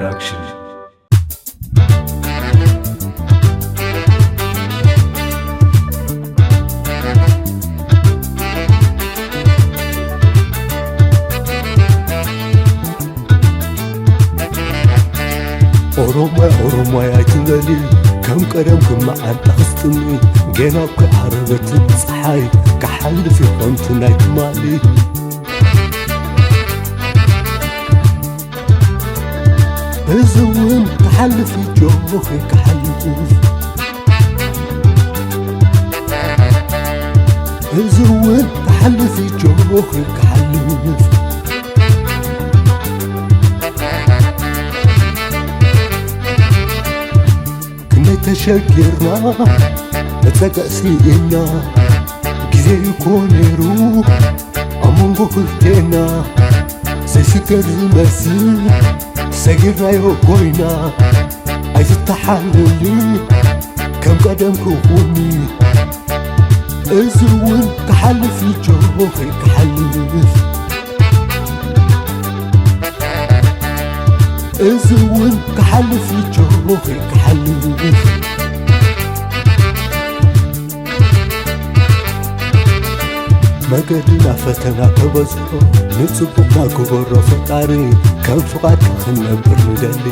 Action. ኦሮማይ ኦሮማይ ኣይትበሊ፣ ከም ቀደም ክመዓልቲ ክስጥሚ፣ ገና እኮ ዓረበት ጸሓይ ክሓልፍ እዩ ከምቲ ናይ ትማሊ። እዚ እውን ክሓልፍ እዩ ጆኺ ክሓልፍ። እዚ እውን ክሓልፍ እዩ ጆኺ ክሓልፍ። ክንደይ ተሸጊርና ተጸቀ ስኢና፣ ግዜ እኮ ነይሩ ኣብ መንጎ ክልቴና፣ ዘይስገር ዝመስል ሰጊርናዮ ኮይና፣ ኣይትተሓለሊ ከም ቀደም ክኹኒ። እዚ እውን ክሓልፍ እዩ ጆኺ ክሓልፍ። እዚ እውን ክሓልፍ እዩ ጆኺ ክሓልፍ። መገድና ፈተና ተበዝሖ፣ ንጽቡቕና ክበሮ ፈጣሪ፣ ከም ፍቓድካ ክንነብር ንደሊ።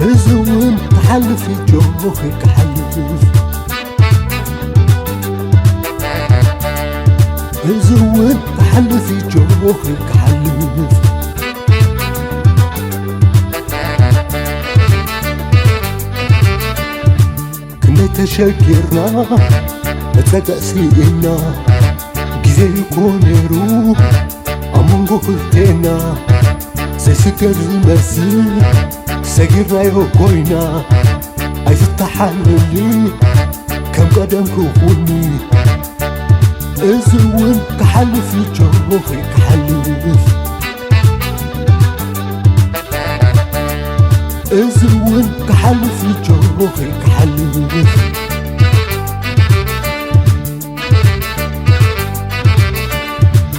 እዚ እውን ክሓልፍ እዩ ጆኺ ክሓልፍ። እዚ እውን ክሓልፍ እዩ ጆኺ ክሓልፍ። ክንደይ ተሸጊርና መጸቀ ስኢና፣ ግዜ እኮ ነይሩ ኣብ መንጎ ክልቴና፣ ዘይስገር ዝመስል ሰጊርናዮ ኮይና፣ ኣይትተሓለሊ ከም ቀደም ክኹኒ። እዚ እውን ክሓልፍ እዩ ጆኺ ክሓልፍ። እዚ እውን ክሓልፍ እዩ ጆኺ ክሓልፍ።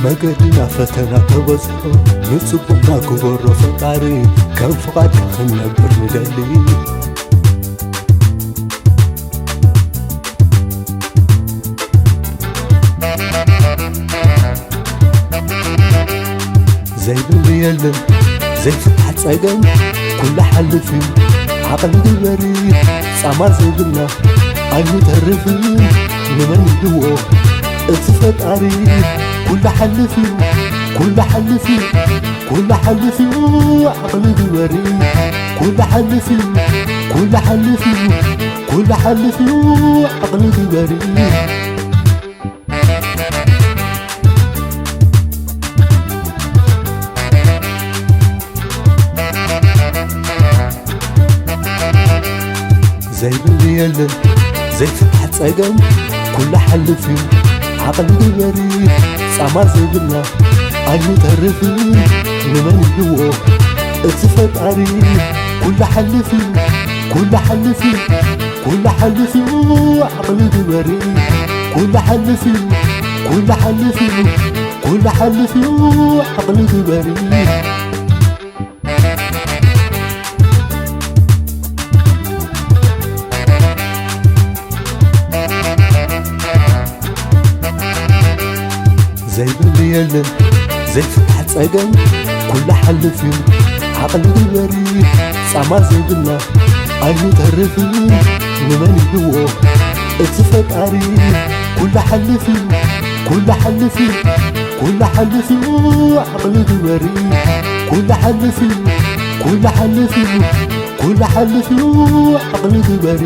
መገድና ፈተና ተበዝሖ፣ ንጽቡቕና ክበሮ ፈጣሪ፣ ከም ፍቓድካ ክንነብር ንደሊ። ዘይብሉ የለን ዘይፍታሕ ጸገም፣ ኩሉ ሓልፍ እዩ ዓቕሊ ግበሪ። ጻማ ዘይብልና ኣይንተርፍን፣ ንመን ይህልዎ እቲ ፈጣሪ። ኩሉ ሓልፍ እዩ፣ ኩሉ ሓልፍ እዩ፣ ኩሉ ሓልፍ እዩ ዓቕሊ ግበሪ። ኩሉ ሓልፍ እዩ፣ ኩሉ ሓልፍ እዩ፣ ኩሉ ሓልፍ እዩ ዓቕሊ ግበሪ። ዘይብሉ የለን ዘይፍታሕ ጸገም፣ ኩሉ ሓልፍ እዩ ዓቕሊ ግበሪ። ጻማ ዘይብልና ኣይንተርፍን፣ ንመን ይህልዎ እቲ ፈጣሪ። ኩሉ ሓልፍ እዩ፣ ኩሉ ሓልፍ እዩ፣ ኩሉ ሓልፍ እዩ ዓቕሊ ግበሪ። ኩሉ ሓልፍ እዩ፣ ኩሉ ሓልፍ እዩ፣ ኩሉ ሓልፍ እዩ ዓቕሊ ግበሪ። ዘይብሉ የለን ዘይፍታሕ ጸገም፣ ኩሉ ሓልፍ እዩ ዓቕሊ ግበሪ። ጻማ ዘይብልና ኣይንተርፍን፣ ንመን ይህልዎ እቲ ፈጣሪ። ኩሉ ሓልፍ እዩ፣ ኩሉ ሓልፍ እዩ፣ ኩሉ ሓልፍ እዩ ዓቕሊ ግበሪ። ኩሉ ሓልፍ እዩ፣ ኩሉ ሓልፍ እዩ፣ ኩሉ ሓልፍ እዩ ዓቕሊ ግበሪ።